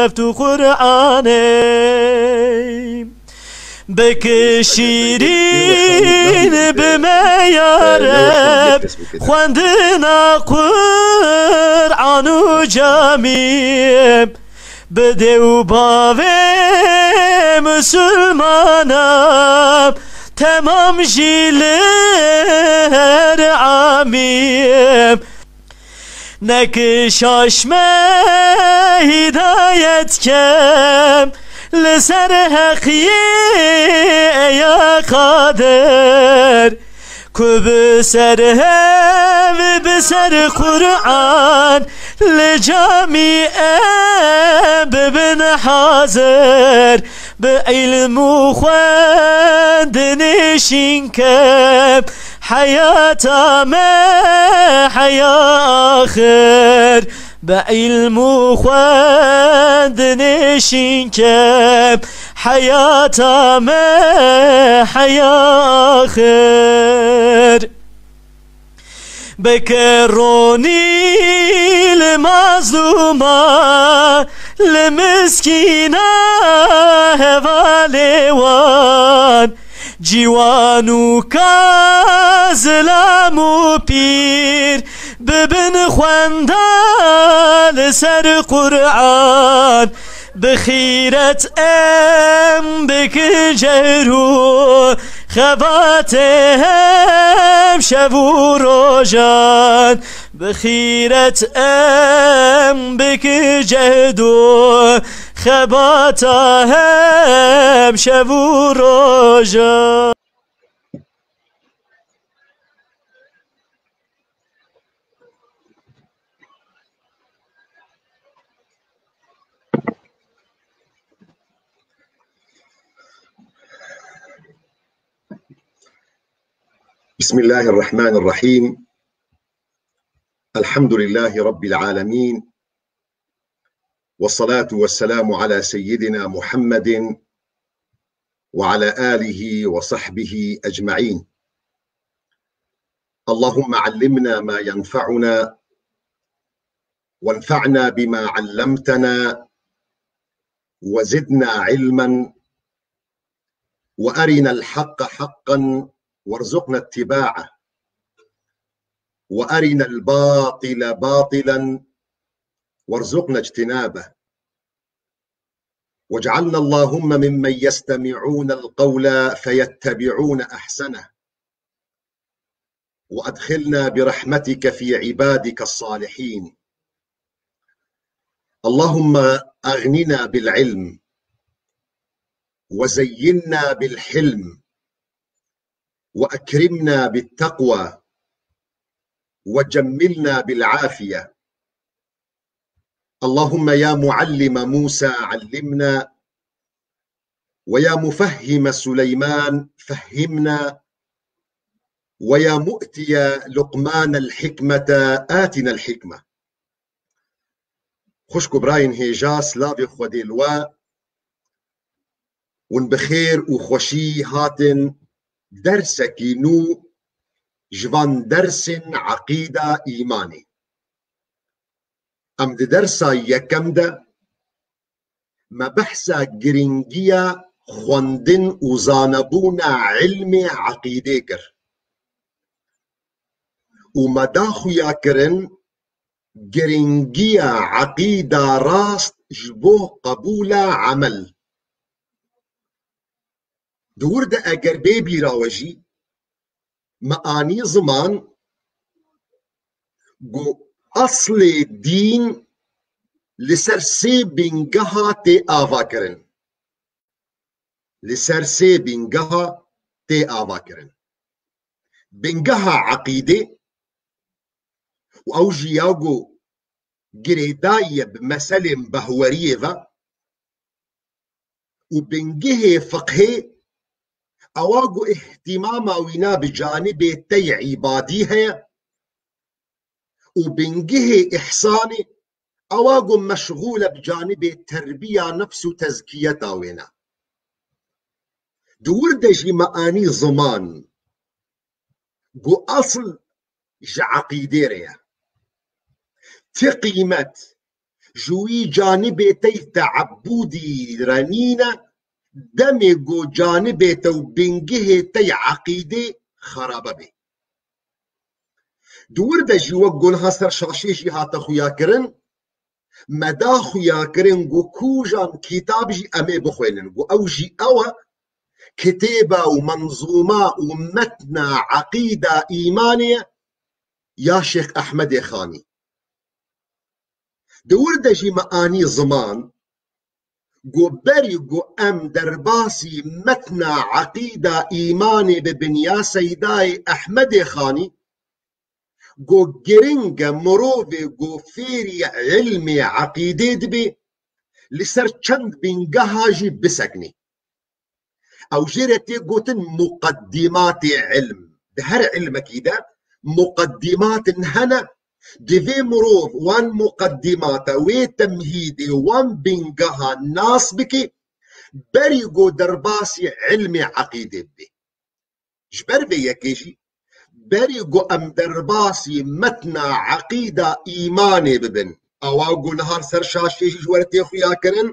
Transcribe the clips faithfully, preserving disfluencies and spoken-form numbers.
Heft û Qur'anê. Bike şîrîn bi me ya Reb, xwendina Qur'an û camî. Bi dê û bavê misilmanan, temam jî li her amî. Nek şaş me, hîdayet ke, li ser heqiyê ya Qadir. Ku bi ser hev, bi ser Qur'an, li camî em bibin hazir. Bi îlm û xwendinê şîn ke, heyata me heya axir. Bi îlm û xwendinê şîn ke, heyata me heya axir. Bike ronî li mazlûma, li miskîna, hevalê wan. Ciwan û ka, zilam û pîr, bibin xwenda li ser Qur'an. Bi xîret em bikin cehd û xebatê hem şev û rojan. Bi xîret em bikin cehd û xebata hem şev û rojan. بسم الله الرحمن الرحيم. الحمد لله رب العالمين. والصلاة والسلام على سيدنا محمد وعلى آله وصحبه أجمعين. اللهم علمنا ما ينفعنا، وانفعنا بما علمتنا، وزدنا علما، وأرنا الحق حقا وارزقنا اتباعه، وأرنا الباطل باطلا وارزقنا اجتنابه، واجعلنا اللهم ممن يستمعون القول فيتبعون أحسنه، وأدخلنا برحمتك في عبادك الصالحين. اللهم أغننا بالعلم، وزينا بالحلم، وأكرمنا بالتقوى، وجملنا بالعافية. اللهم يا معلم موسى علمنا، ويا مفهم سليمان فهمنا، ويا مؤتي لقمان الحكمة آتنا الحكمة. Xwişk û birayên hêja, silavê Xwedê li we. Hûn bi xêr û xweşî hatin dersekî nû ji van dersên eqîda, îmanê. Em di dersa yekem de me behsa girîngiya xwendin û zanebûna ilmê eqîdê kir û me da xuya kirin girîngiya eqîda rast ji bo qebûla emel. Di wir de eger bê bîra we jî, me anî ziman ku eslê dîn li ser sê bingeha tê avakirin. Li ser sê bingeha tê avakirin. Bingeha eqîdê û ew jî ya ku girêdayî ye bi meselên behweriyê ve û bingehê fiqhê ewa ku îhtîmama wîna bi canibê te yê îbadî heye û bingehê îhsanê ewa ku meşxûl e bi canibê terbiya nefs û tezkiyeta wêne. Di wir de jî me anî ziman ku asl ji eqîdê re ye. Ti qîmet, Ji wî canibê te yî teebûdî re nîne, demê ku canibê te û bingehê te yî eqîdê xerabe bê. Di wir de jî wek ku niha ser şaşê jî hate xuyakirin, me da xuyakirin ku kûjan kîtab jî em ê bixwînin. Ku ew jî ew e, kitêba û menzûma û metna eqîda îmanê ye ya Şêx Ehmedê Xanî. Di wir de jî me anî ziman, ku berî ku em derbasî metna eqîda îmanê bibin ya Seydayê Ehmedê Xanî, ku giring e mirovê ku fêrî ilmê eqîdê dibe, li ser çend bingeha jî biseknê. Ew jê re tê gotin muqeddîmatê ilm. Di her ilmekî de muqeddîmatin hene, divê mirov wan muqeddîmata wê temhîdê wan bingeha nas bike, berî ku derbasî ilmê eqîdê bibe. Ji ber vê yekê jî, berî ku em derbasî metna eqîda îmanê bibin, ewa ku niha ser şaşê jî ji we re tê xuyakirin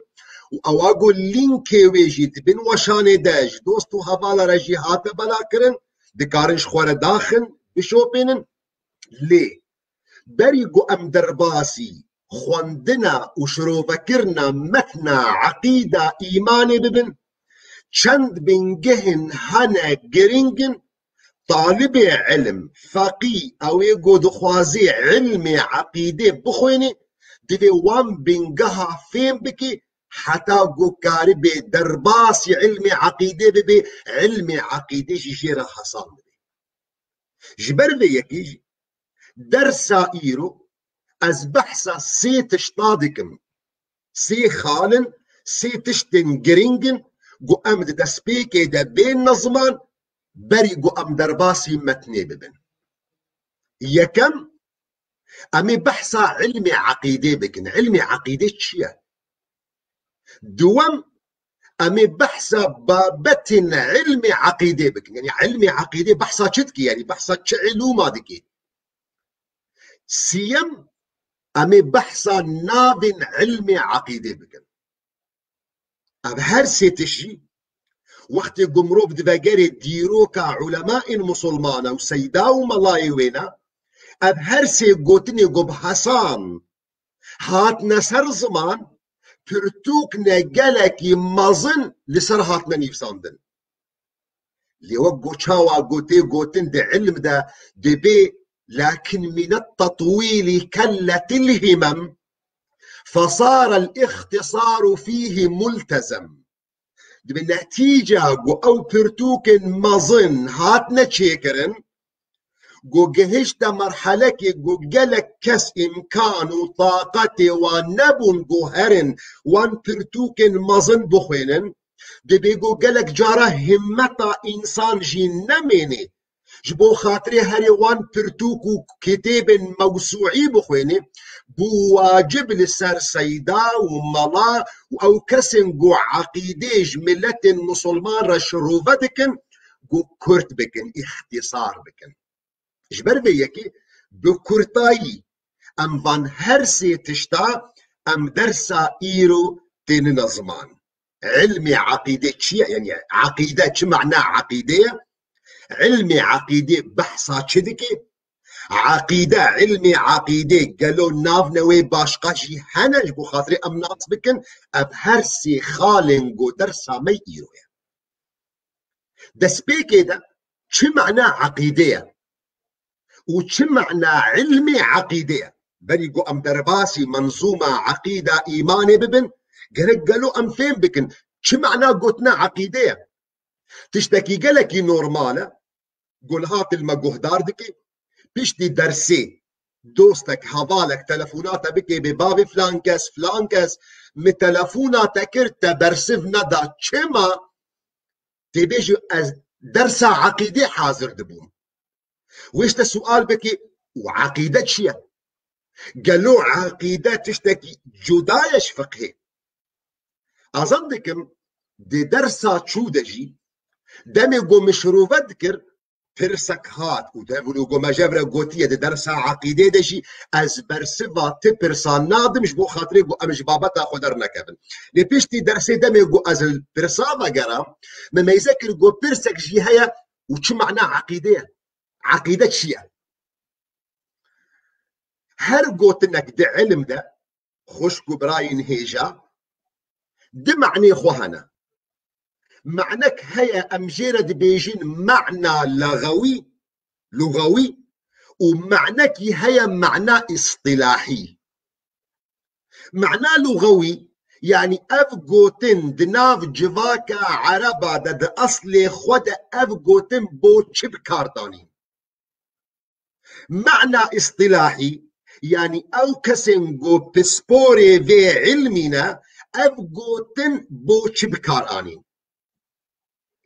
û ewa ku lînkê wê jî di bin weşanê de ji dost û hevala re jî hate belakirin, dikarin ji xwe re daxin, bişopînin. Lê berî ku em derbasî xwendina û şirovekirina metna eqîda îmanê bibin, çend bingehên hene giring in, talibê ilm, feqî, ew ê ku dixwazê ilmê eqîdê bixwînê, divê wan bingeha fêm bike, heta ku karibê derbasî ilmê eqîdê bibe, ilmê eqîdê jî jê re hesan bibe. Ji ber vê yekê jî dersa îro ez behsa sê tişta dikim. Sê xal in, sê tiştên giring in ku em di destpêkê de bênine ziman, berî ku em derbasî metnê bibin. Yekem, em ê behsa ilmê eqîdê bikin. Ilmê eqîdê çi ye? Duwem, em ê behsa babetên ilmê eqîdê bikin. Yanî ilmê eqîdê behsa çi dike? Yanî behsa çi ilûma dike? Siyem, em ê behsa navên ilmê eqîdê bikin. Ev her sê tişt jî wextê ku mirov divegerê dîroka ulemayên musulmana û seyda û melayê wêne, ev her sê gotinê ku bi hesan hatine ser ziman, pirtûkne gelekî mezin li ser hatine nivîsandin. Lê wek ku çawa ku tê gotin di ilm de dibê, lakin mînet tetwîlî kelletil himem, fesarel îxtisaru fîhî multezem. Dibe netîca ku ew pirtûkên mezin hatine çêkirin, ku gihişte merhelekê ku gelek kes îmkan û taqetê wan nebûn ku herin wan pirtûkên mezin bixwînin, dibê ku gelek cara himmeta însan jî nemênê ji bo xatirê herê wan pirtûk û kitêbên mewsûî bixwînê, bû wacib li ser seyda û mela û ew kesên ku eqîdê ji miletên musulman re şirove dikin, ku kurt bikin, îxtîsar bikin. Ji ber vê yekê bi kurtayî em van her sê tişta em dersa îro tênine ziman. Ilmê eqîdê çi ye? Yanî eqîde çi mana eqîdê ye? Ilmê eqîdê behsa çi dike? Eqîde, ilmê eqîdê gelo navne wê başqa jî hene ji bo xatirê em nas bikin? Ev her sê xalên ku dersa me îro ye. Destpêkê de çi mana eqîdê ye? Û çi mana ilmê eqîdê ye? Berî ku em derbasî menzûma eqîda îmanê bibin, gerek gelo em fêm bikin çi mana gotina eqîdê ye. Tiştekî gelekî normal e, ku niha tu li me guhdar dikî, piştî dersê dostek, hevalek telefonate bike bê bavê filan kes, filan kes, min telefona te kir, te bersiv neda. Çima? Tê bêjî ez dersa eqîdê hazir dibûm. Wê ji te sual bikî, û eqîde çi ye? Gelo eqîde tiştekî cuda ye ji fiqhê? Azan dikim, di dersa çû de jî, demê ku min şirove dikir, pirsek hat û dev û go me jevre gotiye di dersa eqîdê de jî ez bersiva ti pirsan nadim ji bo xatirê ku em ji babeta xwe dernekevin. Lê piştî dersê demê ku ez li pirsa vegeram, me meyze kir ku pirsek jî heye û çi mana eqîdê ye? Eqîde çi ye? Her gotinek di ilm de, xwişk û birayên hêja, di manê xwe hene. Manek heye em jê re dibêjin mana lexewî, lugawî, û manekî heye mana îstîlahî. Mana lugawî, yanî ev gotin di nav civaka ereba de, di eslê xwe de ev gotin bo çi bi kar danîn? Mana îstîlahî, yanî ew kesên ku pisporê vê ilmî ne, ev gotin bo çi bi kar anîn?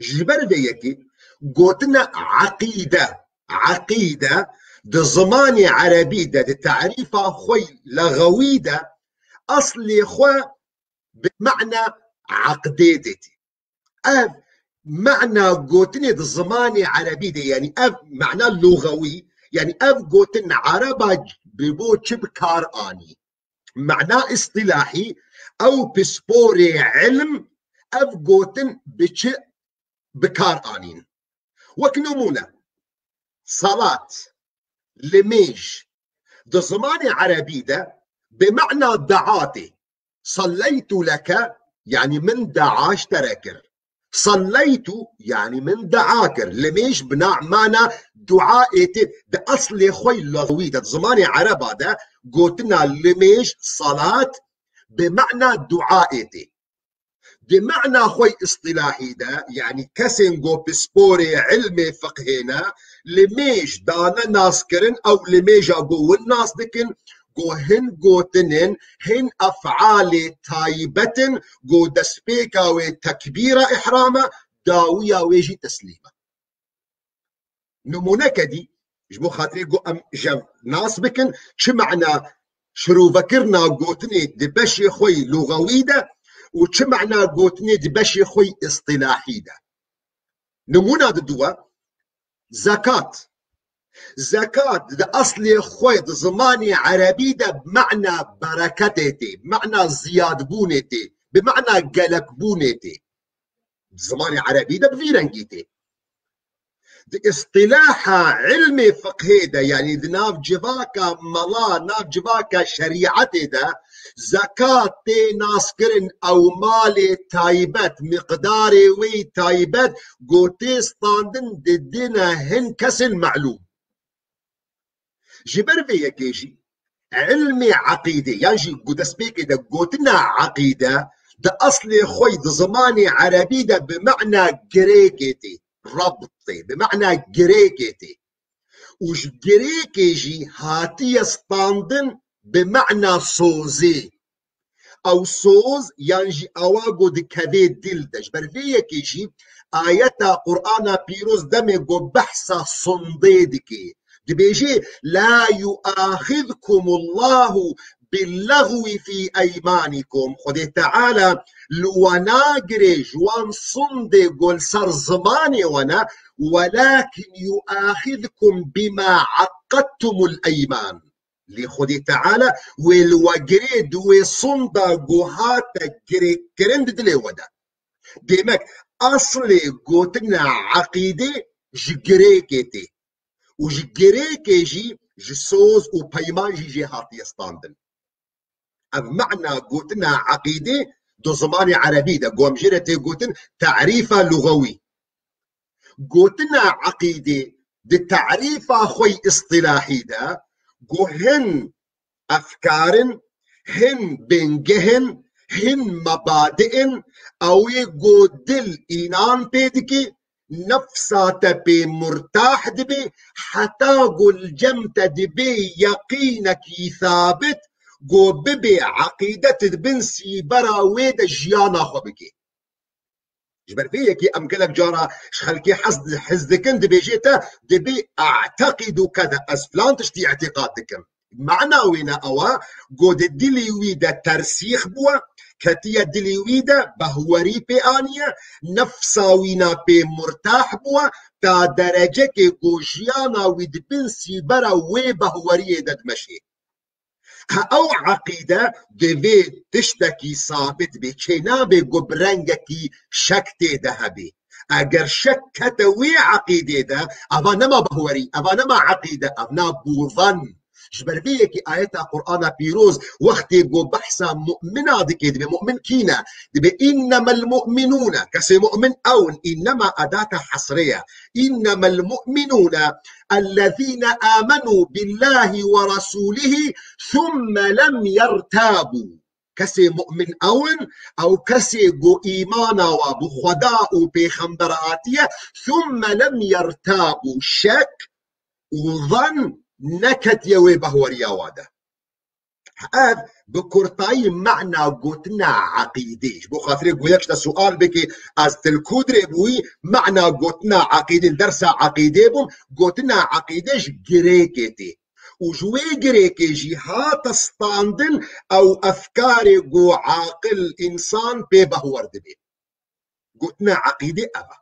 Ji ber vê yekê gotina eqîde, eqîde di zimanê erebî de, di tarîfa xwe lexewî de, eslê xwe bi mana eqdê de tê. Ev mana gotinê di zimanê erebî de, yanî ev mana lugawî, yanî ev gotin ereba bi bo çi bi kar anî? Mana îstîlahî, ew pisporê ilm ev gotin bi çi bi kar anîn? Wek nimûne, salat, limêj, di zimanê erebî de bi mana dua tê. Salleytu leke, yanî min dua ji te re kir. Salleytu, yanî min dua kir. Limêj bi na-, mana duayê tê. Di eslê xwe lexwî de, di zimanê ereba de gotina limêj, salat, bi mana duayê tê. Di mana xwe îstîlahî de, yanî kesên ku pisporê ilmê fiqhê ne, limêj dane naskirin, ew limêja ku win nas dikin, ku hin gotinên, hin efalê taybet in, ku destpêka wê tekbîra îhram e, dawiya wê jî teslîm e. Nimûneke dî, ji bo xatirê ku em jev nas bikin, çi mana şirovekirina gotinê di beşê xwe yî lugawî de û çi mana gotinê di beşê xwe yî îstîlahî de. Nimûna diduwe, zekat. Zekat di eslê xwe di zimanê erebî de bi mana bereketê tê, bi mana ziyadbûnê tê, bi mana gelekbûnê tê. Di zimanê erebî de bi vî rengî tê. Di îstîlaha ilmê fiqhê de, yanî di nav civaka mela, nav civaka şerîetê de, zekat tê naskirin ew malê taybet, miqdarê wê taybet, ku tê standin di dine hin kesên melûm. Ji ber vê yekê jî ilmê eqîdê, yan jî ku destpêkê de gotina eqîde, di eslê xwe di zimanê erebî de bi mana girêkê tê, rabt tê, bi mana girêkê tê. Û ji girêkê jî hatiye standin bi mana sozê. Ew soz yan jî awa ku dikevê dil de. Ji ber vê yekê jî ayeta Qur'ana Pîroz demê ku behsa sondê dike. Dibêje, "La yuaxizkumullahu billagwi fî eymanikum." Xwedê Teala li we nagirê ji wan sondê ku li ser zimanê we ne, "Welakin yuaxizkum bima eqqedtumul eyman." Lê Xwedê Teala wê li we girê di wê sonda ku hate girêkirin di dilê we de. Demek eslê gotina eqîdê ji girêkê tê û ji girêkê jî ji soz û peyman jî jê hatiye standin. Ev mana gotina eqîdê di zimanê erebî de, ku em jê re tê gotin tarîfa lugawî. Gotina eqîdê di tarîfa xwe yî îstîlahî de, ku hin efkar in, hin bingeh in, hin mebadi in, ew ê ku dil înan pê dike, nefsa te pê murtah dibe, heta ku li cem te dibe yeqînekî sabit, ku bibe eqîdet di bin sîbera wê de jiyana xwe bike. Ji ber vê yekê em gelek cara ji xelkê hez, hez dikin, dibêje te, dibê "E'teqîdu keda", ez filan tiştî îtîqad dikim. Mana wê ne ew e, ku di dilê wî de tersîx bûye, ketiye dilê wî de, behwerî pê aniye, nefsa wîna pê murtah bûye, ta derecekê ku jiyana wî di bin sîbera wê behweriyê de dimeşê. Ha, ew eqîde divê tiştekî sabit bê, çênabe ku bi rengekî şek tê de hebê. Eger şek kete wê eqîdê de, eva nema behwerî, eva nema eqîde, ev na bûvan. Ji ber vê yekê ayeta Qur'ana pîroz wextê ku behsa mu'mina dike, dibe mu'min kî ne? Dibe innemel mu'minûne, kesê mu'min ew in, innema edata hesrê ye. Innemel mu'minûne ellezîne âmenû billâhi ve resûlihi thumme lem yertâbû. Kesê mu'min ew in, ew kesê ku îmana wa bi Xweda û pêxember hatiye, thumme lem yertâbû, şek û zan neketiye wê behweriya wa de. Ev bi kurtayî mana gotina eqîdê. Ji bo xatirê ku yek ji te sual bike, ez til ku dirê bûyî, mana gotina eqîdê, dersa eqîdê bûm, gotina eqîdê ji Grêkê tê. Û ji wê Grêkê jî hate standin ew efkarê ku aqil, însan pê behwer dibe. Gotina eqîdê ev e.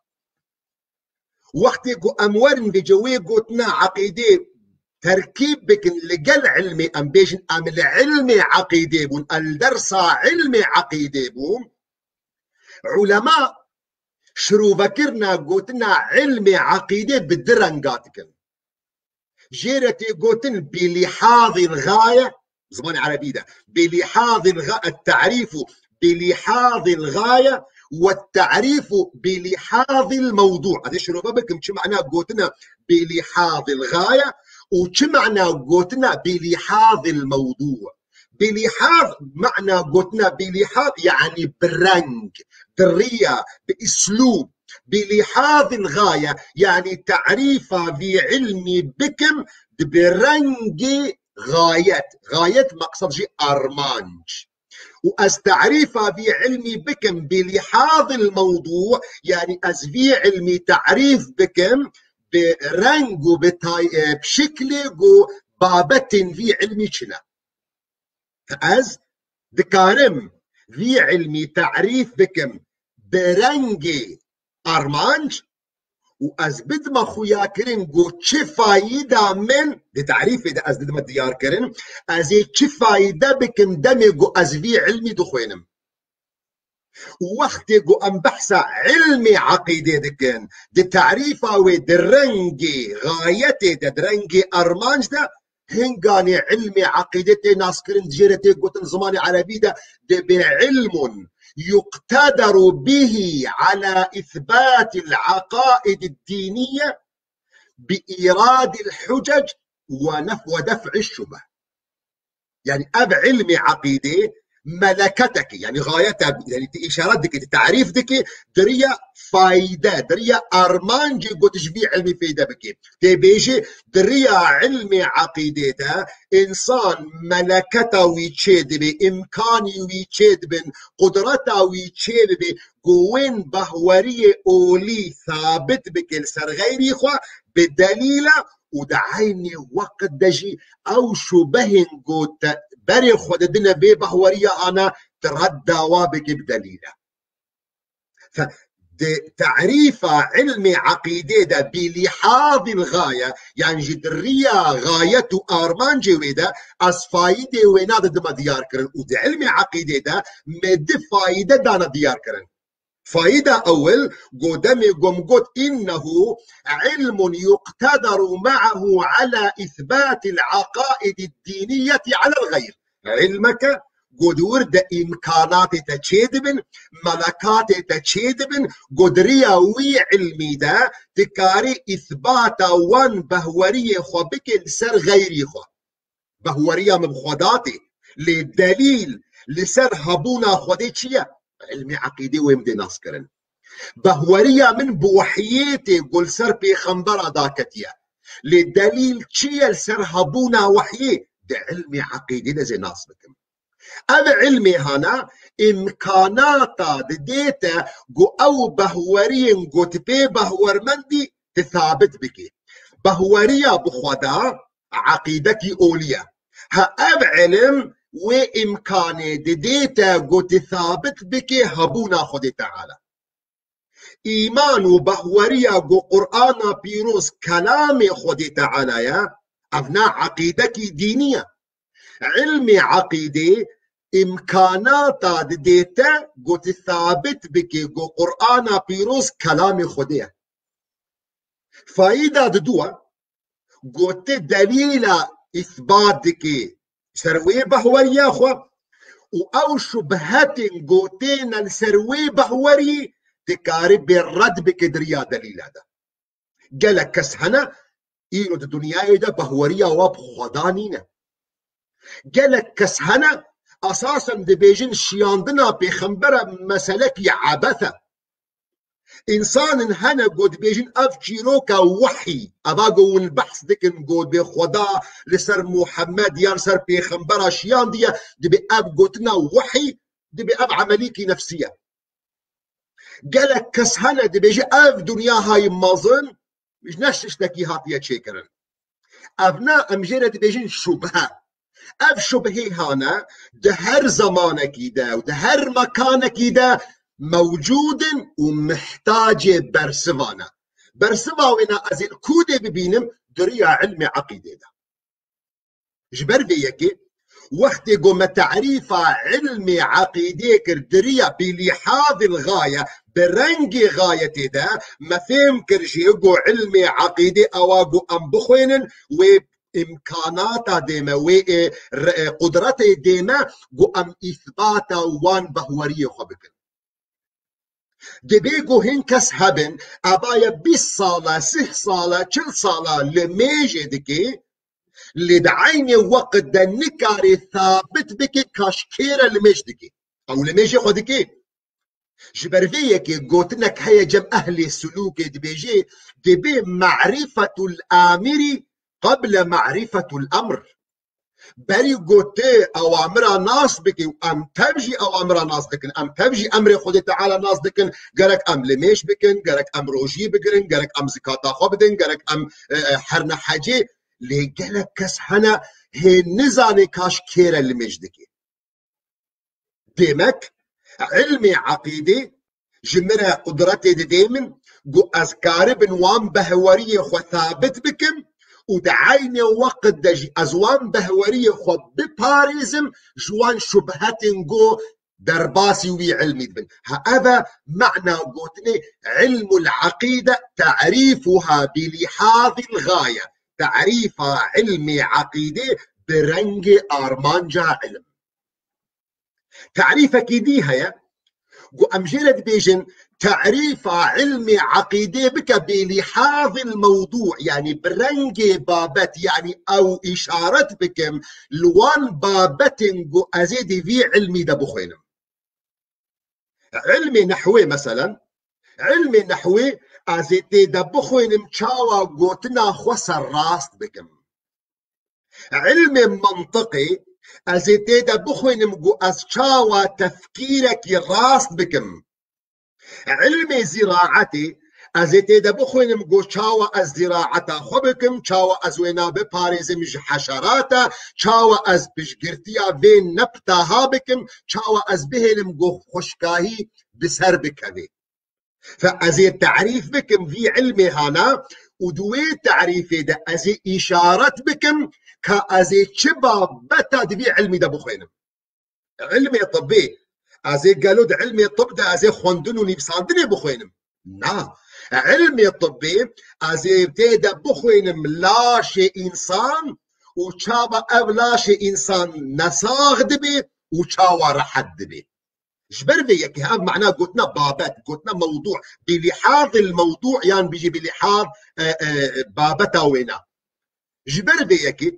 Wextê ku em werin vêce wê gotina eqîdê terkîb bikin li gel ilmê, em bêjin em li ilmê eqîdê bûn, em li dersa ilmê eqîdê bûn, ulema şirovekirina gotina ilmê eqîdê bi du renga dikin. Jê re tê gotin bîlîhazîl gaye, zimanê erebî de. Bîlîhazîl ga-, et-ta'rîfu bîlîhazîl gaye ve ta'rîfu bîlîhazîl mewdû. Ez ê şirove bikim çi mana gotina bîlîhazîl gaye û çi mana gotina bîlîhazîl mewdû. Bîlîhaz, mana gotina bîlîhaz, yanî bi reng, bi riya, bi îslûb. Bîlîhazîl gaye, yanî tarîfa vî ilmî bikim, di bi rengê gayet. Gayet meqsed jî armanc. Û ez tarîfa vî ilmî bikim bîlîhazîl mewdû, yanî ez vî ilmî tarîf bikim bi reng û bi tay-, e, bi şiklê ku babetên vî ilmî çi ne. Ez dikarim vî ilmî tarîf bikim bi rengê armanc û ez bidime xuyakirin ku çi fayda min di tarîfê de ez didime diyar kirin, ez ê çi fayde bikim demê ku ez vî ilmî dixwînim. Û wextê ku em behsa ilmê eqîdê dikin, di tarîfa wê di rengê gayetê de, di rengê armanc de, hinganê ilmê eqîdê tê naskirin, jê re tê gotin zimanê erebî de, dibê ilmun yuqtederu bihî ala îthbatil eqaîdid dîniye bi îradil hucec ve nef-, ve def'iş şubeh. Yani ev ilmê eqîdê meleketekî, yani gayete, yani te îşaret dike, te tarîf dike, diriya fayde, diriya armancê gotiş vî ilmî feyde bike. Tê bêje, diriya ilmê eqîdê de însan meleketa wî çêdibe, îmkanî wî çêdibin, qudreta wî çêbibe, ku wên bahweriyê olî sabit bike li ser xeyrî xwe, bi delîla û di eynî weqt de jî ew şubehên ku te berê xwe didine vê bahweriya ana, tu red dawa bike bi delîl e. Fe-, di tarîfa ilmê eqîdê de bîlîhazîl gaye, yan jî di riya gayet û armancê wê de ez fayidê wê na didime diyar kirin û di ilmê eqîdê de me di fayide dane diyar kirin. Fayda ewil, go demê gom got, "Innehu ilmun yuqtederu ma'ahu ala ithbatil aqaidid diniyeti alel gayr." Ilmeke, go di wir de îmkanatê te çêdibin, melekatê te çêdibin, go di riya wî ilmî de dikarî îthbata wan behweriyê xwe bike li ser xeyrî xwe. Behweriya min bi Xweda tê. Lê delîl li ser hebûna Xwedê çi ye? Ilmê eqîdê wê min dê nas kirin. Behweriya min bi wehyê tê ku li ser pêxembera daketiye. Lê delîl çi ye li ser hebûna wehyê? Di ilmê eqîdê de zê nas bikim. Ev ilmê hana îmkanata didê te ku ew behweriyên ku tu pê behwermendî tu sabit bikî. Behweriya bi Xweda eqîdekî olî ye. Ha ev ilim wê îmkanê didê te ku tu sabit bikê hebûna Xwedê Teala. Îman û bahweriya ku Qur'ana Pîroz kelamê Xwedê Teala ye, ev ne eqîdekî dînî ye. Ilmê eqîdê îmkanata didê te ku tu sabit bikê ku Qur'ana Pîroz kelamê Xwedê ye. Fayda didu e, ku tu delîla îsbat dikî ser wê bahweriya xwe û ew şubhetên ku têne li ser wê bahwerî dikarî bê red bike di riya delîla de. Gelek kes hene, îro di dinyayê de bahweriya wa bi Xweda nîne. Gelek kes hene, esasen dibêjin şiyandina pêxembera meselekî ebeth e. Însanin hene ku dibêjin ev çîroka wehî, eva ku hûn behs dikin ku dibê Xweda li ser Muhammed yan ser pêxembera şiyandiye, dibê ev gotina wehî, dibê ev emelîkî nefsî ye. Gelek kes hene dibêje ev dinya hay mezin, ji ne tiştekî hatiye çêkirin. Ev ne, em jê re dibêjin şubhe. Ev şubhê hane di her zemanekî de û di her mekanekî de mewcûd in û mihtacê bersiva ne. Bersiva wê ne ez ê li ku dê bibînim? Di riya ilmê eqîdê de. Ji ber vê yekê, wextê ku me terîfa ilmê eqîdê kir di riya bîlîhazil gaye, bi rengê gayetê de, me fêm kir jê ku ilmê eqîdê ewa ku em bixwênin, wê îmkanata dê me, wê, e, re-, e, qudretê dê me ku em îsbata wan bahweriyê xwe bikin. Dibê ku hin kes hebin, eva ye bîst sala, sih sala, çil sala li mêjê dikê, lê di eynê weqt de nikarê sabit bike ka ji kê re li mêj dikê. Ew li mêjê xwe dikê. Ji ber vê yekê gotinek heye cem ehlê sulûkê dibêjê, dibê marîfetul amiri qeble marîfetul emr. Berî ku tu ewamira nas bikî û em tev jî ewamira nas dikin, em tev jî emrê Xwedê Teala nas dikin, gerek em limêj bikin, gerek em rojî bigirin, gerek em zikata xwe bidin, gerek em, e, e, herine hecê. Lê gelek kes hene hê nizane ka ji kê re limêj dikê. Demek, ilmê eqîdê ji min re qudretê didê min, ku ez karibin wan behweriyê xwe sabit bikim û di eynê weqt de jî ez wan behweriyê xwe biparêzim ji wan şubhetên ku derbasî wî ilmî dibin. Ha, ev e mena gotinê ilmul eqîde, terîfuha bi lîhazil gaye. Terîfa ilmê eqîdê bi rengê armanca ilm. Terîfekî dî heye, ku em jê re dibêjin, terîfa ilmê eqîdê bike bê lîhazil mewdû, yanî bi rengê babet, yanî ew îşaret bikim li wan babetên ku ez ê di vî ilmî de bixwînim. Ilmê nehwê, meselen, ilmê nehwê ez ê tê de bixwînim çawa gotina xwe serrast bikim. Ilmê mantiqê ez ê tê de bixwînim ku ez çawa tefkîrekî rast bikim. Ilmê zîraetê ez ê tê de bixwînim ku çawa ez zîraeta xwe bikim, çawa ez wêna biparêzim ji heşerata, çawa ez piştgirtiya vê nebta ha bikim, çawa ez bihêlim ku xweşkahî bi ser bikevê. Fe ez ê terîf bikim vî ilmê hana û di wê terîfê de ez ê îşaret bikim ka ez ê çi babeta di vî ilmî de bixwînim. Ilmê tibbê, ez ê gelo di ilmê tibb de ez ê xwendin û nivîsandinê bixwînim? Na. Ilmê tibbê ez ê tê de bixwînim laşê însan û çawa ev laşê însan nesax dibe û çawa rehet dibe. Ji ber vê yekê ev mana gotina babet, gotina mewdû, bi lîhazil mewdû yan bijî bi lîhaz, e, e, babeta wêna. Ji ber vê yekê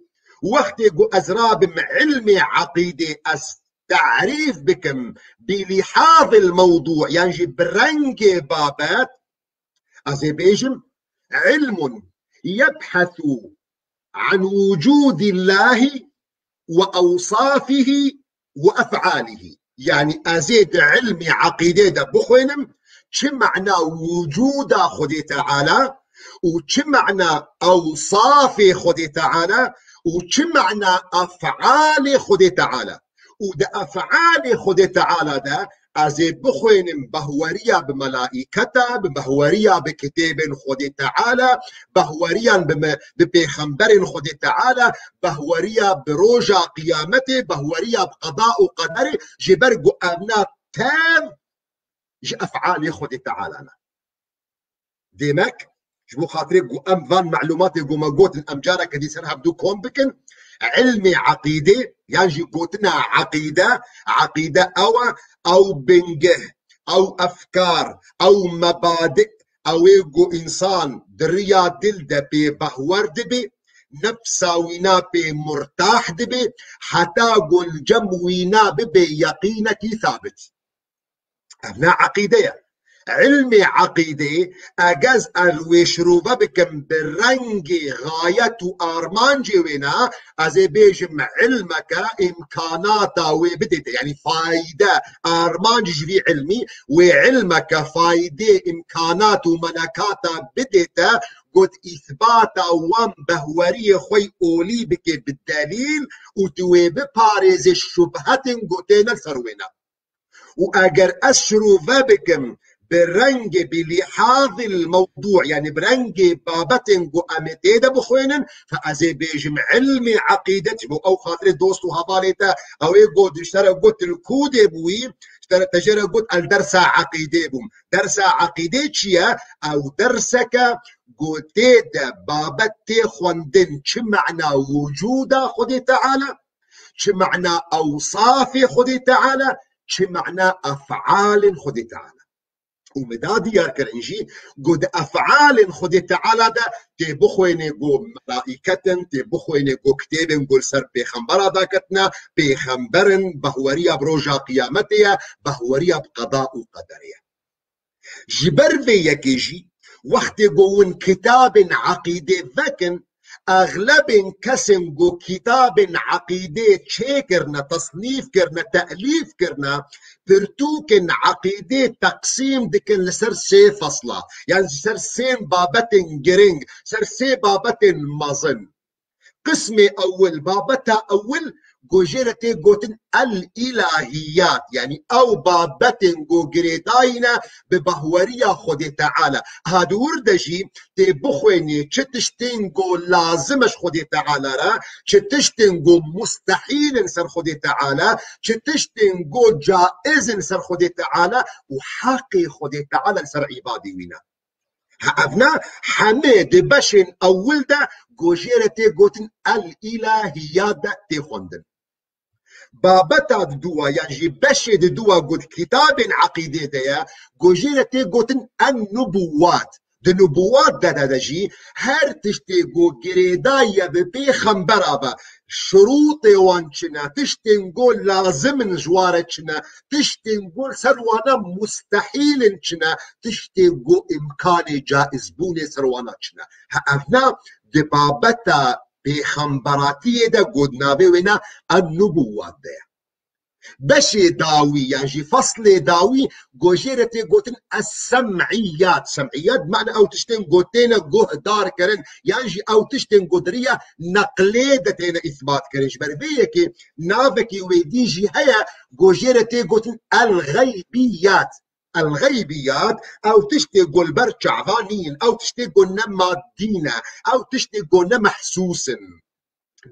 wextê ku ez rabim ilmê eqîdê ez terîf bikim bi lîhazil mewdû yan jî bi rengê babet, ez ê bêjim ilmun yebhesu an wucûdillahî we ewsafihî we ef'alihî. Yanî ez ê di ilmê eqîdê de bixwînim çi mana wucûda Xwedê Teala û çi mana ewsafê Xwedê Teala û çi mana ef'alê Xwedê Teala. Û di ef'alê Xwedê Teala de ez ê bixwênim behweriya bi melaîketa, bi behweriya bi kitêbên Xwedê Teala, behweriyan bi me-, bi pêxemberên Xwedê Teala, behweriya bi roja qiyametê, behweriya bi qeda û qederê, ji ber ku evna tev ji ef'alê Xwedê Teala ne. Demek, ji bo xatirê ku em van melûmatê ku me gotin, em careke dî ser hevdu kom bikin, ilmê eqîdê, yan jî gotina eqîde, eqîde ew e, ew bingeh, ew efkar, ew mebadi, ew ê ku însan di riya dil de pê behwer dibe, nefsa wîna pê murtah dibe, heta ku li cem wîna bibe yeqînekî thabit. Ev ne eqîde ye. Ilmê eqîdê, eger ez wê şirove bikim bi rengê xayet û armancê wê ne, ez ê bêjim ilmeke îmkanata wê bidête. Yanî fayde, armanc ji vî ilmî, wê ilmeke faydê, îmkanat û melekata bidête, got îsbata wan behweriyê xwe yî olî bike bi delîl û tu wê biparêzê şubhetên gotêne li ser wê ne. Û eger ez şirove bikim bi rengê, bi lîhazil mewdû, yanî bi rengê babetên ku em ê tê de bixwînin, fe ez ê bêjim ilmê eqîde, ji bo ew xatirê dost û hevalê te, ew ê got, ji te re got, tu li ku dê bûyî, ji te re, te jê re got, ez dersa eqîdê bûm. Dersa eqîdê çi ye? Ew derseke ku tê de babet tê xwendin, çi mana wicûda Xwedê Teala, çi mana ewsafê Xwedê Teala, çi mana ef'alên Xwedê Teala. Û min da diyar kirin jî, ku di ef'alên Xwedê Teala de tê bixwêne ku melaîket in, tê bixwêne ku kitêbên ku li ser pêxembera daketine, pêxember in, behweriya bi roja qiyametê ye, behweriya bi qeda û qederê ye. Ji ber vê yekê jî, wextê ku hûn kitabên eqîdê vekin, exlebên kesên ku kitabên eqîdê çêkirine, tesnîf kirine, te'lîf kirine, pirtûkên eqîdê teqsîm dikin li ser sê fesla, yan ji ser sê babetên giring, ser sê babetên mezin. Qismê ewil, babeta ewil, ku jê re tê gotin el-îlahiyat, yanî ew babetên ku girêdayî ne bi bahweriya Xwedê Teala. Ha di wir de jî tê bixwênî çi tiştên ku lazim e ji Xwedê Teala re, çi tiştên ku mustehîl in ser Xwedê Teala, çi tiştên ku caiz in ser Xwedê Teala û heqê Xwedê Teala li ser îbadê wî ne. Ha, ev ne, hemê di beşên ewil de ku jê re tê gotin el-îlahiyat de tê xwendin. Babeta di dû a, yan jî beşê di dû a ku di kitabên eqîdê de ye, ku jê re tê gotin en-nubuwat. Di nubuwat de, de, de jî her tiştê ku girêdayî ye bi pêxembera ve, şurûtê wan çi ne, tiştên ku lazim in ji wa re çi ne, tiştên ku ser wana mustehîl in çi ne, tiştê ku îmkanê caizbûnê ser wana çi ne. Ha, ev ne di babeta pêxemberatiyê de ku di navê wê ne en-nubuwat de ye. Beşê dawî yan jî feslê dawî ku jê re tê gotin es-sem'iyat. Sem'iyat bi mana ew tiştên ku têne guhdar kirin yan jî ew tiştên ku di riya neqlê de têne îsbat kirin. Ji ber vê yekê navekî wê dî jî heye ku jê re tê gotin el-xeybiyat. El-xeybiyat, ew tiştê ku li ber çava nîn, ew tiştê ku ne madî ne, ew tiştê ku ne mehsûs in.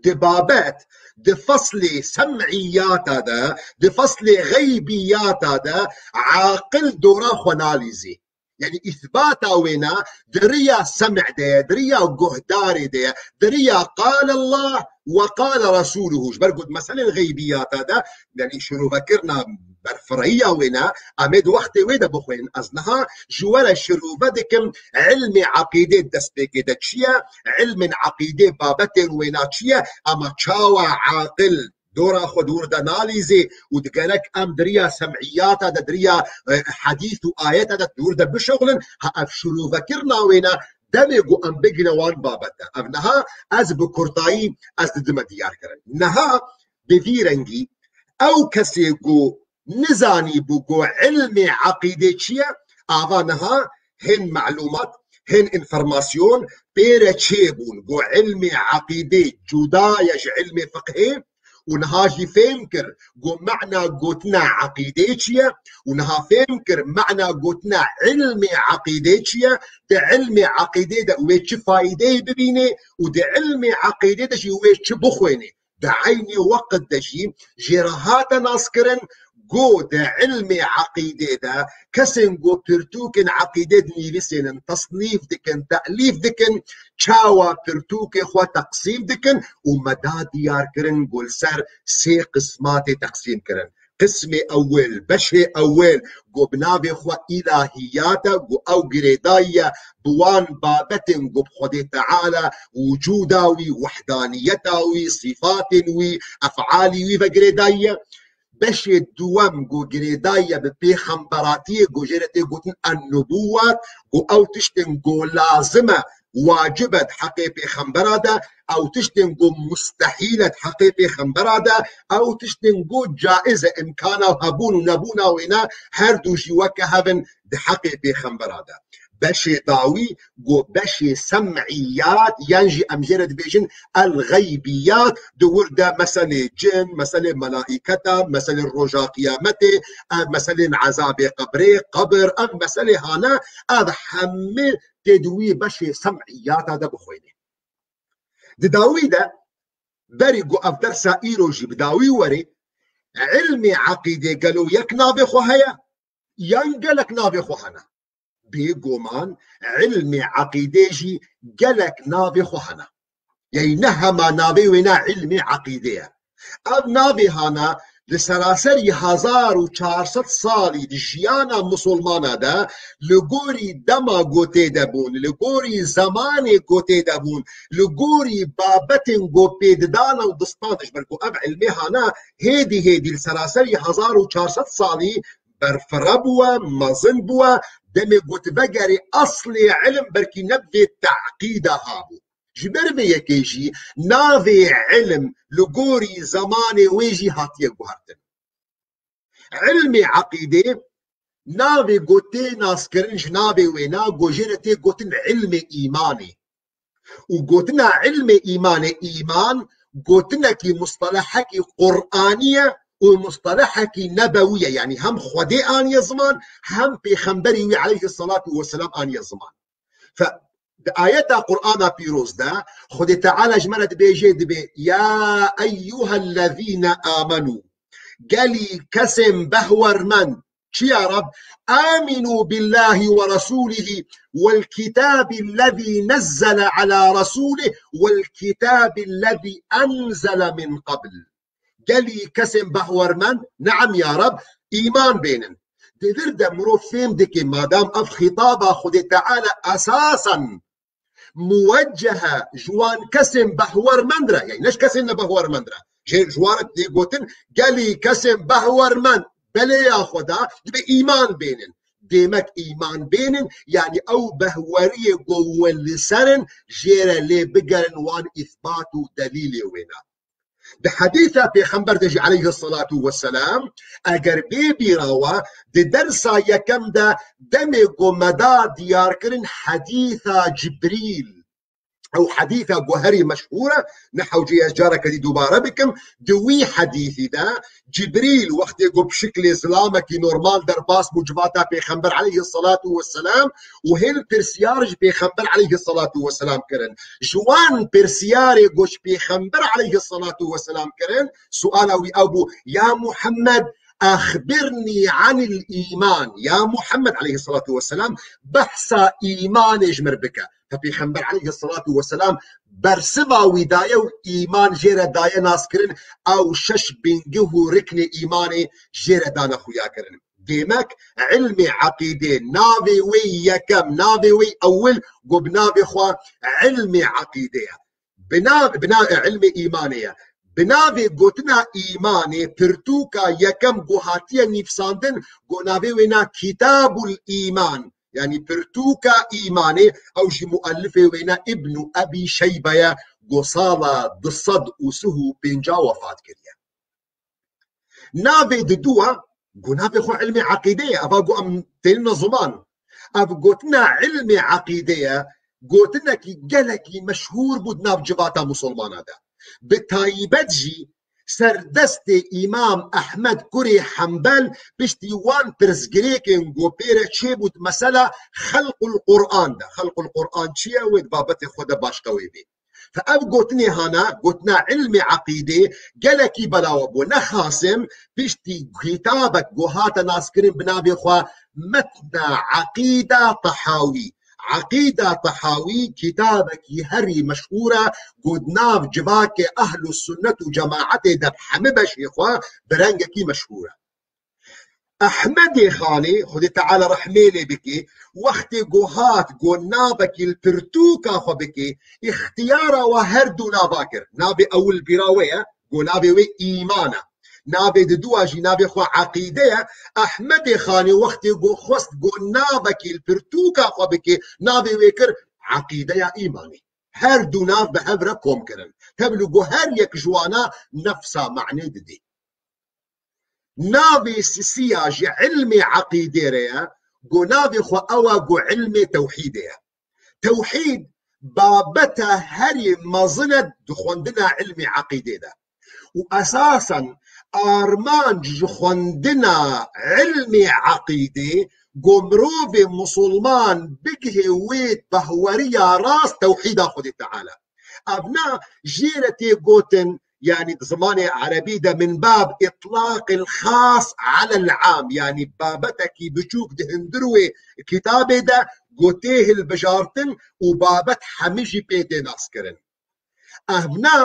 Di babet, di feslê sem'iyata de, di feslê xeybiyata de aqil dora xwe nalîzê. Yanî îsbata wê ne di riya sem'ê de ye, di riya guhdarê de ye, di riya qal Allah we qal Resûluhu. Ji ber ku di meselên xeybiyata de, yanî şirûvekirina berfirehiya wê ne, em ê di wextê wê de bixwînin. Ez niha ji we re şirûve dikim, ilmê eqîdê destpêkê de çi ye, ilmên eqîdê babetên wê ne çi ye, ama çawa aqil dora xwe di wir de nalîzê û digerek em di riya sem'iyata de, di riya, e, hedîs û ayeta de di wir de bişuxulin, ha ev şirûvekirina wê ne, demê ku em bigine wan babete. Ev niha ez bi kurtayî ez didime diyar kirin. Niha bi vî rengî ew kesê ku nizanî bû ku ilmê eqîdê çi ye, ava niha hên melûmat, hên înformasyon pê re çêbûn ku ilmê eqîdê cuda ye ji ilmê fiqhê û niha jî fêm kir ku mana gotina eqîdê çi ye û niha fêm kir mana gotina ilmê eqîdê çi ye, di ilmê eqîdê de wê çi faydeyê bibînê û di ilmê eqîdê de jî wê çi bixwênê. Di eynî weqt de jî jê re hate naskirin ku di ilmê eqîdê de kesên ku pirtûkên eqîdê dinivîsênin, tesnîf dikin, telîf dikin, çawa pirtûkê xwe teqsîm dikin û me da diyar kirin ku li ser sê qisma tê teqsîm kirin. Qismê ewil, beşê ewil, ku bi navê xwe îlahiyat e, ku ew girêdayî ye bi wan babetên ku bi Xwedê Teala, wicûda wî, wehdaniyeta wî, sîfatên wî, efalî wî ve girêdayî ye. Beşê duwem ku girêdayî ye bi pêxemberatiyê, ku jê re tê gotin en-nubûwat, ku ew tiştên ku lazim e, wacib e di heqê pêxembera de, ew tiştên ku mustehîl e di heqê pêxembera de, ew tiştên ku caiz e, imkana hebûn û nebûna wêne her du jî weke hev in di heqê pêxembera de. Beşê dawî ku beşê sem'iyat yan jî em jê re dibêjin el-xeybiyat, di wir de meselê cin, meselê melaîketa, meselê roja qiyametê, ev meselên ezabê qebrê, qebir, ev meselê hane, ev hemî tê di wî beşê sem'iyata de bixwênê. Di dawî de, berî ku ev dersa îro jî bi dawî werê, ilmê eqîdê gelo yek navê xwe heye, yan gelek navê xwe hene? Bêguman ilmê eqîdê jî gelek navê xwe hene. Yey ne hema navê wêna ilmê eqîdê ye. Ev navê hana li seraserî hezar û çar sed salî di jiyana misilmana de li gorî dema ku tê de bûn, li gorî zemanê ku tê de bûn, li gorî babetên ku pê didana û distana, ji ber ku ev ilmê hana hêdî hêdî li seraserî hezar û çar sed salî berfireh bûye, mezin bûye, demê ku tu vegerî eslê ilim belkî ne bi vê teqîda habû. Ji ber vê yekê jî navê ilim li gorî zemanê wê jî hatiye guhertin. Ilmê eqîdê navê ku tê naskirin ji navê wêna ku jê re tê gotin ilmê îmanê. Û gotina ilmê îmanê, îman gotinekî mustelehekî Qur'anî ye û mustelehekî nebewî ye. Yanî hem Xwedê aniye ziman, hem pêxemberî wî aleyhisselatu vesselam aniye ziman. Fe, di ayeta Qur'ana pîroz de Xwedê Teala ji me re dibêje, dibê, "Ya eyyuhellezîne amenû." Gelî kesên behwermend, çi ya Reb? "Aminu billahi ve rasulihi vel kitabillezî nezzele ala rasulihi vel kitabillezî enzele min qabl." Gelî kesên behwermend, neam ya Reb, îman bênin. Di vir de mirov fêm dike, madam ev xîtaba Xwedê Teala esasen muweccehe ji wan kesên behwermend re, yani ne ji kesên ne behwermend re. Ji, ji wan re tê gotin, gelî kesên behwermend, belê ya Xweda, dibe îman bênin. Demek îman bênin, yani ew behweriyê ku we li ser in, jê re lê bigerin wan îsbat û delîlê wêna. Di hedîsa Pêxember de jî aleyhisselatu vesselam, eger bê bîra we, di dersa yekem de demê ku me da diyarkirin hedîsa Cibrîl. Ew hedîsa ku herî meşhûr e, ne hewce ez careke dî dubare bikim, di wî hedîsî de Cibrîl wextê ku bi şiklê zilamekî normal derbas bû civata Pêxember aleyhisselatu vesselam û hêl pirsyar ji Pêxember aleyhisselatu vesselam kirin. Ji wan pirsiyarê ku ji Pêxember aleyhisselatu vesselam kirin, suala wî ew bû, "Ya Muhammed, axbirnî anil îman." Ya Muhammed aleyhisselatu vesselam, behsa îmanê ji mir bike. Fe Pêxember aleyhisselatu vesselam bersiva wî daye û îman jê re daye naskirin, ew şeş bingeh û riknê îmanê jê re dane xuya kirin. Demek ilmê eqîdê navê wê yekem, navê wê ewil ku bi navê xwe ilmê eqîdê ye. Bi nav-, bi nav-, ilmê îmanê ye. Bi navê gotina îmanê pirtûka yekem ku hatiye nivîsandin, ku navê wê na Kitabul Îman. Yani pirtûka îmanê, ew jî muellifê wêne Îbnû Ebî Şeybe ye, ku sala du sed û sih û pênca wefat kiriye. Navê diduwa, ku navê xwe ilmê eqîdê ye, eva ku em têne ziman. Ev gotina ilmê eqîdê ye, gotinekî gelekî meşhûr bû di nav civata musulmana de. Bi taybet jî serdestê Îmam Ehmed kurê Hembel piştî wan pirsgirêkên ku pê re çêbû di mesela xelqul Quran de. Xelqul Quran çi ye? Wê di babetê xwe de baş qewê bê. Fe ev gotinê hana, gotina ilmê eqîdê gelekî belawa bû. Nexasim piştî kitabek ku hate naskirin bi navê xwe Metna Eqîda Tehawî. Eqîda Tehawî kitabekî herî meşhûr e ku di nav civakê Ehlu Sunnet û Cemaetê de bi hemî beşê xwe bi rengekî meşhûr e. Ehmedê Xanê, Xwedê Teala rehmê lê bike, wextê ku hat ku navekî li pirtûka xwe bike, îxtiyara wa her du nava kir. Navê ewil bîra wê ye, ku navê wê îman e. Navê diduwa jî navê xwe eqîde ye. Ehmedê Xanê wextê ku xwest ku navekî li pirtûka xwe bike, navê wê kir eqîdeya îmanê. Her du nav bi hev re kom kirin. Tevlî ku her yek ji wana nefsa manê didê. Navê sisiya ji ilmê eqîdê re ye, ku navê xwe ew e ku ilmê tewhîdê ye. Tewhîd babeta herî mezin e di xwendina ilmê eqîdê de. Û esasen armanc ji xwendina ilmê eqîdê ku mirovê musulman bigihê wê behweriya rast tewhîda Xwedê Teala. Ev na jê re tê gotin, yanî di zimanê erebî de min bab îtlaqil xas alel am, yanî babetekî biçûk di hundir wê kitabê de ku tê hilbijartin û babet hemî jî pê tê naskirin. Ev na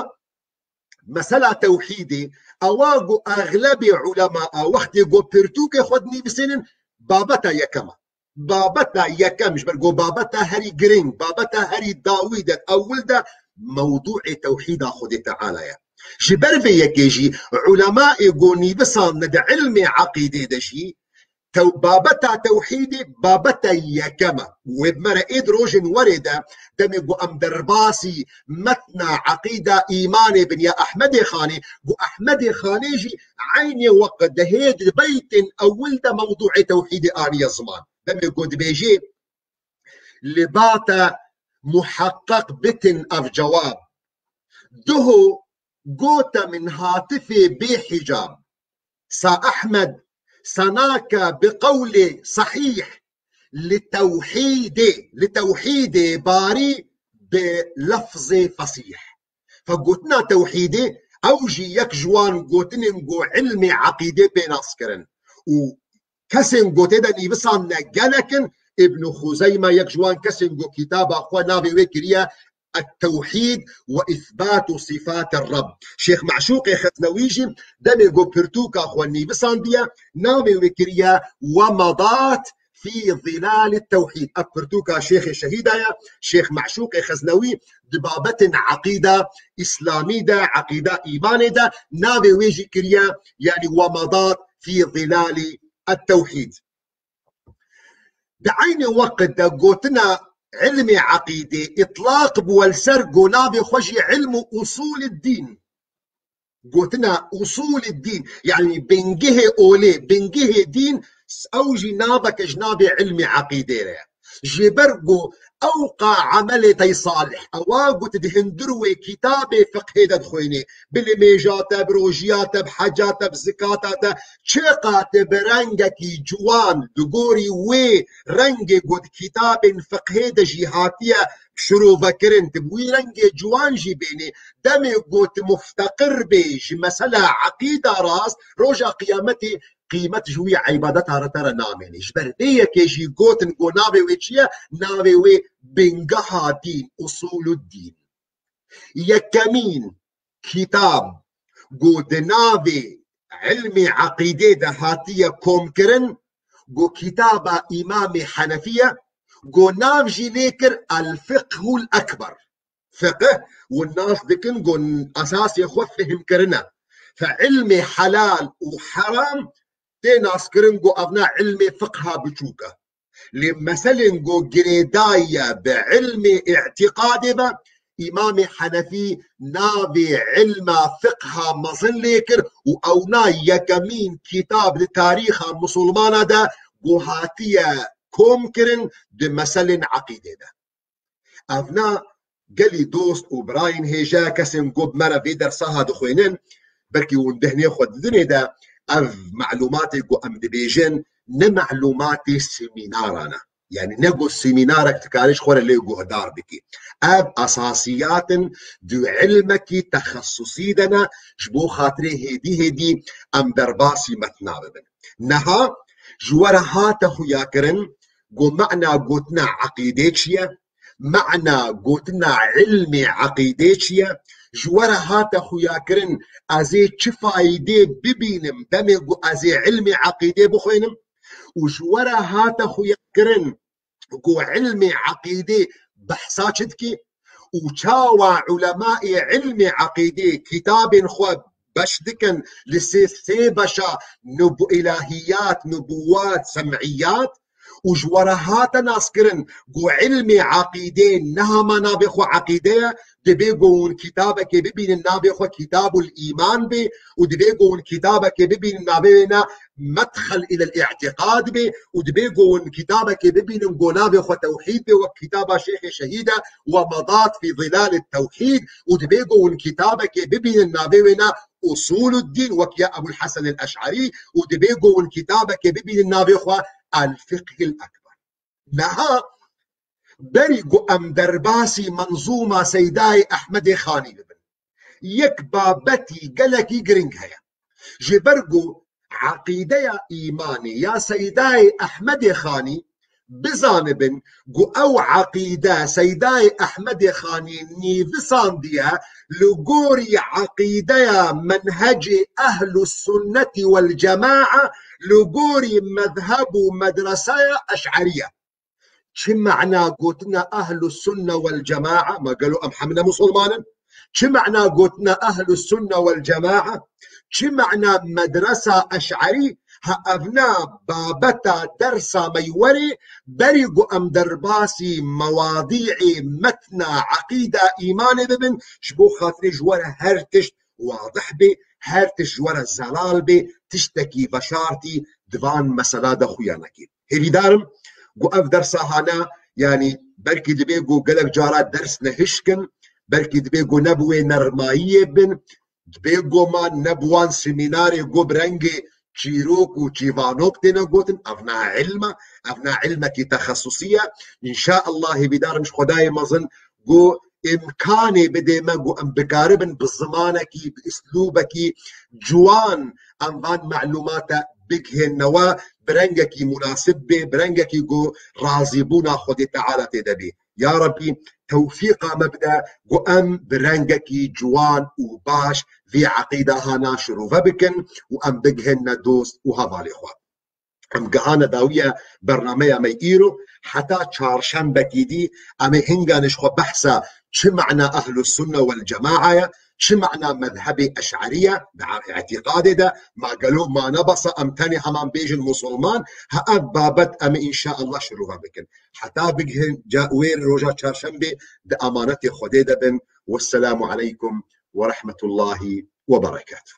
mesela tewhîdê, ewa ku exlebê ulema a wextê ku pirtûkê xwe dinivîsînin, babeta yekem e. Babeta yekem, ji ber ku babeta herî girîng, babeta herî dawî de, ewil de mewdûê tewhîda Xwedê Teala ye. Ji ber vê yekê jî ulemaê ku nivîsandine di ilmê eqîdê de jî, tew-, babeta tewhîdê babeta yekem e. Wê bi me re ê di rojên werê de, demê ku em derbasî metna eqîda îmanê bin ya Ehmedê Xanê, ku Ehmedê Xanê jî eynê weqt de hê di beytên ewil de mewdûê tewhîdê aniye ziman. Demê ku dibêjê, li ba te muheqqeq bitin ev cewab. Duho gote min hatifê bê hicab. Sa Ehmed, sa nake bi qewlê sehîh, li tewhîdê, li tewhîdê barî bi lefzê fesîh. Fe gotina tewhîdê, ew jî yek ji wan gotinên ku ilmê eqîdê pê nas kirin. Û kesên ku tê de nivîsandine gelek in, Îbn Xuzeyme yek ji wan kesên ku kitaba xwe navê wê kiriye At-Tewhîd ve Îsbatu Sifat Er-Reb. Şêx Meşûqê Xeznewî jî demê ku pirtûka xwe nivîsandiye, navê wê kiriye Wemadat fî Zilal Tewhîd. Ev pirtûka Şêxê Şehîda ye, Şêx Meşûqê Xeznewî di babetên eqîda îslamî de, eqîda îmanê de navê wê jî kiriye, yanî Wemadat fî Zilal Tewhîd. Di eynê weqt de gotina ilmê eqîdê îtlaq bû li ser ku navê xwe jî ilm û usûl dîn. Gotina usûl dîn, yanî bingihê olê, bingihê dîn, ew jî naveke ji navê ilmê eqîdê re ye. Ji ber ku ew qa emelê tey salih, ewa ku tu di hundir wê kitabê fiqhê de dixwênê, bi limêja te, bi rojiya te, bi heca te, bi zikata te, çiqa tu bi rengekî ciwan, di gorî wê rengê ku di kitabên fiqhê de jî hatiye şirovekirin, tu bi wî rengê ciwan jî bênê, demê ku tu mufteqir bê ji mesela eqîda rast, roja qiyametê qîmet ji wî îbadeta re te re namênê. Ji ber vê yekê jî gotin ku navê wê çi ye? Navê wê bingeha dîn, usûlud dîn. Yekemîn kitab ku di navê ilmê eqîdê de hatiye komkirin, ku kitaba Îmamê Henefî ye, ku nav jî lê kir El Fiqhul Ekber. Fiqh, hûn nas dikin ku esasê xwe fihmkirin e. Fe ilmê helal û heram tê naskirin ku ev ne ilmê fiqha biçûk e. Lê meselên ku girêdayî ye bi ilmê îtîqadê ve, Îmamê Henefî navê ilma fiqha mezin lê kir û ewna yekemîn kitab li tarîxa misilmana de ku hatiye kom kirin di meselên eqîdê de. Evna gelî dost û birayên hêja kesên ku bi me re vê dersa ha dixwênin, belkî hûn dehnê xwe didinê de ev melûmatê ku em dibêjin ne melûmatê semînaran e. Yani ne ku semînarek dikarî ji xwe re lê guhdar bikî. Ev esasiyat in di ilmekî texesusî de ne, ji bo xatirê hêdî hêdî em derbasî metna bibin. Niha ji we re hate xuyakirin ku mana gotina eqîdê çi ye, mana gotina ilmê eqîdê çi ye, ji we re hate xuyakirin ez ê çi fayîdê bibînim demê ku ez ê ilmê eqîdê bixwînim û ji we re hate xuyakirin ku ilmê eqîdê behsa çi dikê û çawa ulemayê ilmê eqîdê kitabên xwe beş dikin li sê, sê beşa nub-, ilahiyat, nubuwat, sem'iyat û ji we re hate naskirin ku ilmê eqîdê niha ma navê xwe eqîde ye, dibê ku hûn kitabekê bibînin navê xwe Kitabul Îman bê û dibê ku hûn kitabekê bibînin navê wê ne Medxel îlel Î'tîqad bê û dibê ku hûn kitabekê bibînin ku navê xwe Tewhîd bê wek kitaba Şêxê Şehîd e, Wemadat fî Zilal Tewhîd û dibê ku hûn kitabekê bibînin navê wê ne Usûluddîn wek ya Ebul Hesen el Eş'erî û dibê ku hûn kitabekê bibînin navê xwe El Fiqhil Ekber. Niha berî ku em derbasî menzûma Seydayê Ehmedê Xanî bibin, yek babetî gelekî giring heye. Ji ber ku eqîdeya îmanê ya Seydayê Ehmedê Xanî bizanibin ku ew eqîde Seydayê Ehmedê Xanî nivîsandiye li gorî eqîdeya menhecê Ehlus Sunnetî wel Cemaa, li gorî mezheb û medreseya Eş'erî ye. Çi mana gotina Ehlus Sunne wel Cemaa? Ma gelo em hemine musulman in? Çi mana gotina Ehlus Sunne wel Cemaa? Çi mana medresa Eş'erî? Ha evna babeta dersa me werê, berî ku em derbasî mewadî'ê metna eqîda îmanê bibin, ji bo xatirê ji we re her tişt wadih bê, her tişt ji we re zelal bê, tiştekî veşartî di van mesela de xuya nekê. Hêvîdar im ku ev dersa hane, yanî belkî dibê ku gelek cara ders nehişkin, belkî dibê ku ne bi wê nermayiyê bin, dibê ku ma ne bi wan semînarê ku bi rengê çîrok û çîvanok têne gotin, ev ne ilm e, ev ne ilmekî texesusî ye. Înşaallah hêvîdar im ji Xwedayê mezin ku îmkanê bidê me ku em bikaribin bi zimanekî, bi îslûbekî ciwan em van melûmate bigihênine we, bi rengekî munasib bê, bi rengekî ku razîbûna Xwedê Teala tê de bê. Ya Rebî, tewfîqa me bide ku em bi rengekî ciwan û baş vê eqîda hana şirove bikin û em bigihênine dost û hevalê xwe. Em gihane dawiya bernameya me îro, heta çarşembekî dî em ê hingan ji xwe behsa çi mana Ehlus Sunne wel Cemaa ye, çi mana mezhebê Eş'erî ye di îtîqadê de, ma gelo ma ne bes e em tenê heman bêjin musulman, ha ev babet em ê înşaallah şirove bikin. Heta bigihin ca-, wê roja çarşembê di emanetê Xwedê de bin. Wesselamu aleykum ve rahmetullahi ve berekatuh.